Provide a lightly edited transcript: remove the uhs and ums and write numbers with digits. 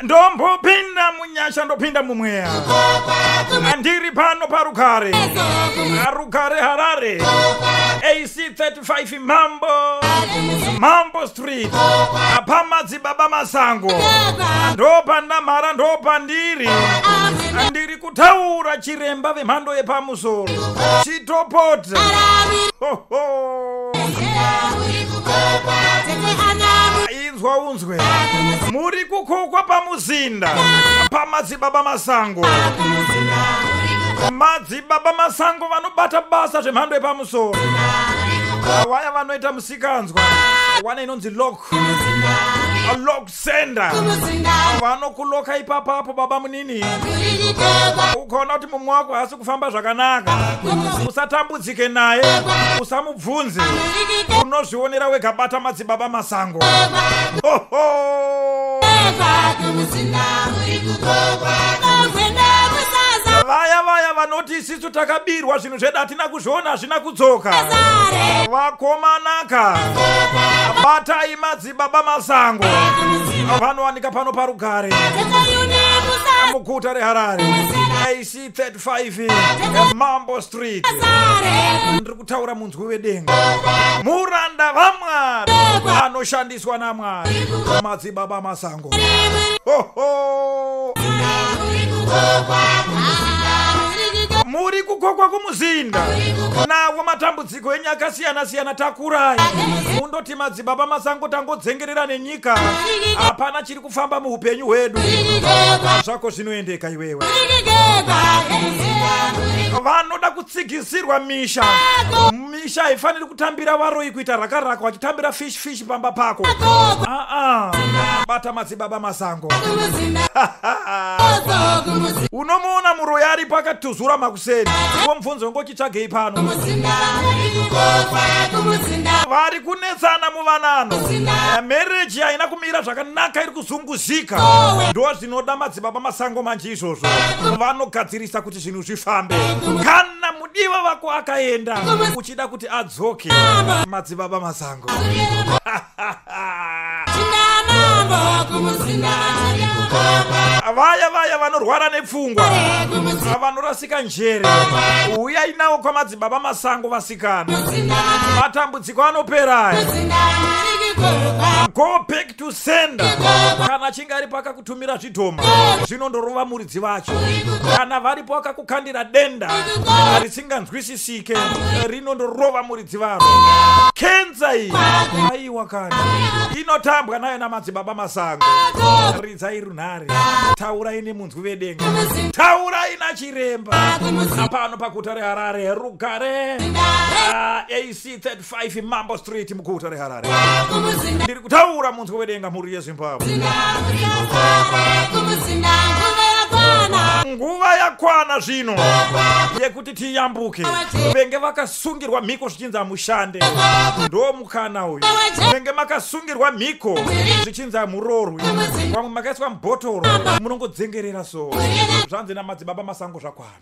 Ndombopinda munyasha, ndopinda mumweya. Andiri pano parugare, Rugare Harare, AC 35 Mambo Street, pamadzibaba Masango, ndopandamhara, ndopandiri. Ndiri kutaura chiremba vemhando yepamusoro, chitopota. Ho. Inzwa unzwe, muri kukokwa pamuzinda pamadzibaba Masango. Madzibaba Masango vanobata basa zvemhando yepamusoro. Vaya vanoita musikanzwa wana inonzi lock sender, vanokuloka ipapapo. Baba munini, ukaona kuti mumwe wako haasi kufamba zvakanaka, usatambudzike naye, usamubvunze, unozvionera wega. Bata madzibaba Masango. Oho! Vaya vaya vanoti isisu takabirwa zvinhu zvedu, hatina kuzviona, hazvina kudzoka, vakomanaka, batai madzibaba Masango. Vanowanika pano parugare muguta reHarare, AC 35 Mambo Street. Ndiri kutaura munzwi wedenga, muranda vamwari anoshandiswa namwari, madzibaba Masango. Oho! Muri kukokwa kumuzinda nawo matambudziko enyu akasiyana-siyana. Takurai mundoti, "Madzibaba Masango, tangodzengerera nenyika, hapana chiri kufamba muupenyu hwedu." Zvako zvinoendeka iwewe. Vanoda kutsigisirwa misha, misha haifaniri kutambira varoi kuita rakaraka vachitambira fish fish pamba pako. Aa, bata madzibaba Masango. Unomuona muroyi aripo akatuzura makuseni, womubvunzo, "Ngochitsvagei pano?" Vari kunetsana muvanano, marriage haina kumira zvakanaka, iri kuzunguzika, ndo zvinoda madzibaba Masango manje izvozvo. Vanogadzirisa kuti zvinhu zvifambe. Kana mudiwa wako akaenda, uchida kuti adzoke, madzibaba Masango. Vaya vaya vanorwara nepfungwa, vanorasika njere, uyai nawo kwamadzibaba Masango. Vasikana, matambudziko anoperaya. Go back to sender. Kana achinge aripo akakutumira zvidhoma, zvinondorova muridzi vacho. Kana varipo akakukandira denda risinganzwisisike, rinondorova muridzi varo. Kenza iyi, aiwa, kana inotambwa nayo namadzibaba Masango. Ridzai runhare, taurai nemunzwi vedenga, taurai nachiremba pano paguta reHarare, Rugare, AC 35 Mambo Street, muguta reHarare. Ndiri kutaura munzwi wedenga, mhuri yeZimbabwe. Nguva yakwana zvino yekuti tiyambuke. Venge vakasungirwa mhiko zvichinzi hamushande, ndo mukana uyu. Venge makasungirwa mhiko zvichinzi hamurorwi, vamwe makaiswa mubhotoro, munongodzengerera, so zvanzi namadzibaba Masango zvakwana.